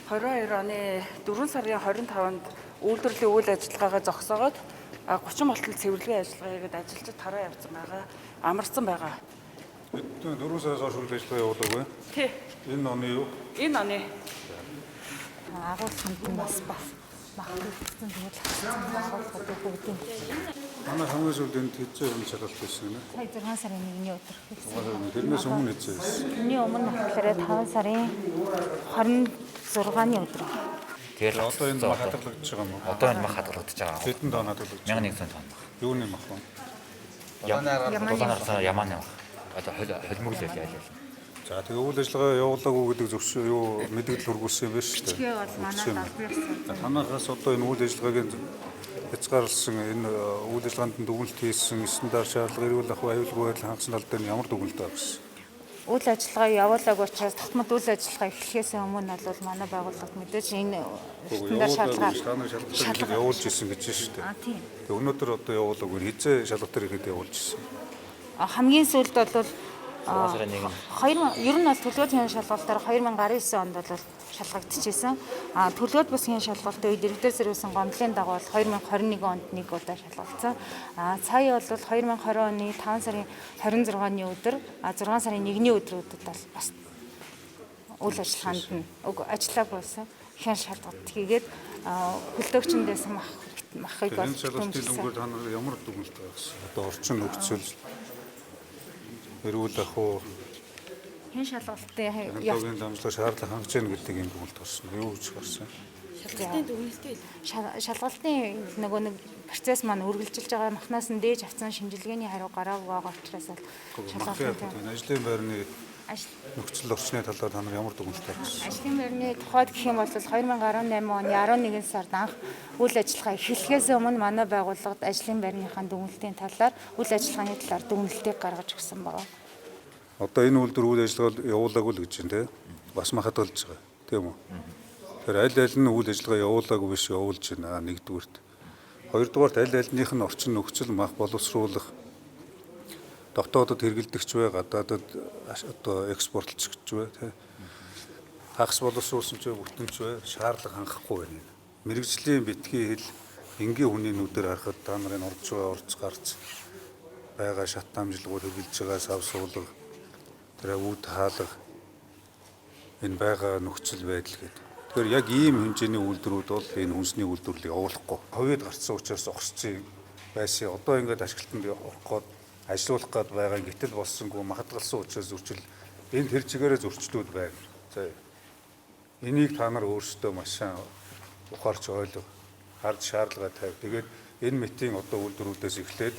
22 оны 4 сарын 25-нд үйлдвэрлэлийн үйл ажиллагаагаа зогсоогоод 30 болтол цэвэрлэгийн ажиллагаа хийгээд ажилчид тараа явсан байгаа. Амарсан байгаа. Бид 4 сараас хойш үйл ажиллагаа явуулаагүй. Тий. Энэ оны юу? Энэ оны. Агуулганд нь бас бас мах үлдсэн, тэгэл агуулгад бүгдийн. Манай хамгийн сүүлд энд хэзээ юм шалгалт хийсэн юм. Сая 6 сарын 1-ний өдөр хийсэн. Тэрнээс өмнө хэзээ хийсэн? Тэрний өмнө болохоор 5 сарын 26-ны өдөр. Тэгэл Одоо энэ мах хадгалагдаж байгаа юм уу? Одоо энэ мах хадгалагдаж байгаа. Хэдэн тонн хадгалагдаж байгаа? 1100 тонн мах. Юуны мах вэ? Дулаанаар ямааны мах. Одоо холимог л яа яа. За, тэгээ үйл ажиллагаа явуулаагүй гэдэг зөвшөө юу мэдээлэл хүргүүлсэн юм байна шүү дээ. Бичгээ бол манай албан ёсоор. Танахаас одоо энэ үйл ажиллагааг хязгаарласан, энэ үйл ажиллагаанд нь дүгнэлт хийсэн, стандарт шаардлага, эрүүл ахуй, аюулгүй байдал хангасан тал дээр нь ямар дүгнэлт гаргасан? Үйл ажиллагаа явуулаагүй учраас тогтмол үйл ажиллагаа эхлэхээс өмнө бол манай байгууллагт мэдээж энэ стандарт шаардлага Та нар шалгалтыг явуулж исэн гэж байна шүү дээ. А, тийм. Тэгээ өнөөдөр одоо явуулаагүй, хэзээ шалгалт ихэд явуулж исэн? Хамгийн сүүлд бол 6 сарын 1-нд. Хоёр ер нь бол төлөвлөлт хян шалгалтаар 2019 онд бол шалгагдчихсэн. А төлөвлөлт бус хян шалгалтын үед иргэдээр зэрэгсэн гомдлын дагуу бол 2021 онд нэг удаа шалгалцсан. А сая бол 2020 оны 5 сарын 26-ны өдөр, 6 сарын 1-ний өдрүүдэд бол бас үйл ажиллагаанд нь ажиллаагүй болсон. Хян шалгалт хийгээд хөлдөөгчөндөөс махыг бол Энэ шалгалтын дүгнэсэн. дүнгээр та нар ямар дүгнэлт гаргасан? Одоо орчин нөхцөл, эрүүл ахуй, Хян шалгалтын технологийн дамжлага шаардлага хангаж яах гэдэг юм дүгнэлт гарсан. Юу гэж гарсан? Шалгалтын дүгнэлтээ. Шалгалтын нөгөө нэг процесс маань үргэлжилж байгаа, махнаас нь дээж авсан шинжилгээний хариу гараагүй байгаа учраас бол Махын шалгалтын ажлын байрны ажил нөхцөл орчны талаар та нар ямар дүгнэлт гаргасан? Ажлын байрны тухайд гэх юм бол 2018 оны 11 сард анх үйл ажиллагаа эхлэхээс өмнө манай байгууллагад ажлын байрныхаа дүгнэлтийн талаар, үйл ажиллагааны талаар дүгнэлтийг гаргаж өгсөн байгаа. Одоо энэ үйлдвэр үйл ажиллагаа явуулаагүй л гэж байна те. Бас мах хадгалж байгаа. Тийм үү? Тэгэхээр аль аль нь үйл ажиллагаа явуулаагүй биш, явуулж байна нэгдүгüрт. Хоёрдугаарт, аль альнийх нь орчин нөхцөл, мах боловсруулах, дотоодод хэрэглэдэгч бай, гадаадад одоо экспортлогч бай, тэ. Хагас боловсруулсан ч бай, бүтэн ч бай, шаардлага хангахгүй байна. Мэргэжлийн битгий хэл, энгийн хүний нүдээр харахад та нарын орж байгаа орц гарц байгаа шат дамжлагууд, хэрэглэж байгаа сав суулга, тэр үүд хаалга, энэ байгаа нөхцөл байдал гэдэг. Тэгэхээр яг ийм хэмжээний үйлдвэрүүд бол энэ хүнсний үйлдвэрлэлийг явуулахгүй. Ковид гарсан учраас зогссон байсан. Одоо ингээд ашиглалтанд орох гээд, ажилуулах гээд байгаа, гэтэл болсонгүй, махадгалсан учраас зөрчил, энэ тэр чигээрээ зөрчлүүд байна. За, энийг та нар өөрсдөө маш сайн ухаарч ойлго, харж шаардлага тавь. Тэгээд энэ мэтийн одоо үйлдвэрүүдээс эхлээд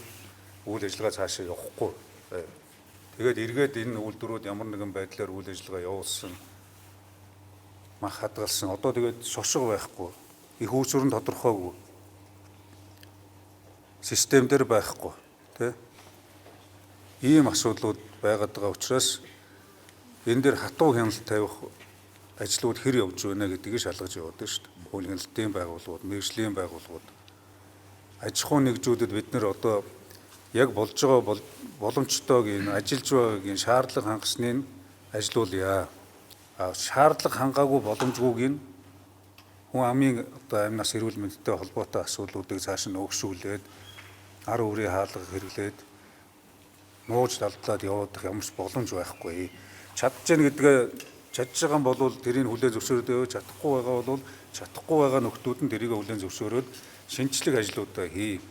үйл ажиллагаа цаашаа явахгүй. Тэгээд эргээд энэ үйлдвэрүүд ямар нэгэн байдлаар үйл ажиллагаа явуулсан, мах хадгалсан. Одоо тэгээд шошго байхгүй. Их үүсвэр нь тодорхойгүй. Систем дээр байхгүй. Тэ? Ийм асуудлууд байгаад байгаа учраас энэ дээр хатуу хяналт тавих ажлууд хэр явж байна гэдгийг шалгаж яваад байна шүү дээ. Хууль хяналтын байгууллагууд, мэргэжлийн байгууллагууд, аж ахуйн нэгжүүдэд бид нэр одоо яг болж байгаа боломжтойг, энэ ажиллаж байгааг энэ шаардлага хангасныг ажилуулъя. А шаардлага хангаагүй, боломжгүйг нь хүн амын одоо амнаас эрүүл мэндтэй холбоотой асуудлуудыг цааш нь өгшүүлээд, ар үрийн хаалга хэрэглээд нууж далдлаад явуудах ямар ч боломж байхгүй. Чадж гэн гэдгээ, чадж байгаа юм бол тэрийг хүлээн зөвшөөрөөд, чадахгүй байгаа бол чадахгүй байгаа нөхдүүд нь тэрийг хүлээн зөвшөөрөөд шинжлэх ажлуудаа хий.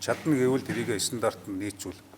Чадна гэвэл тэрийг стандарт нь нийцүүл.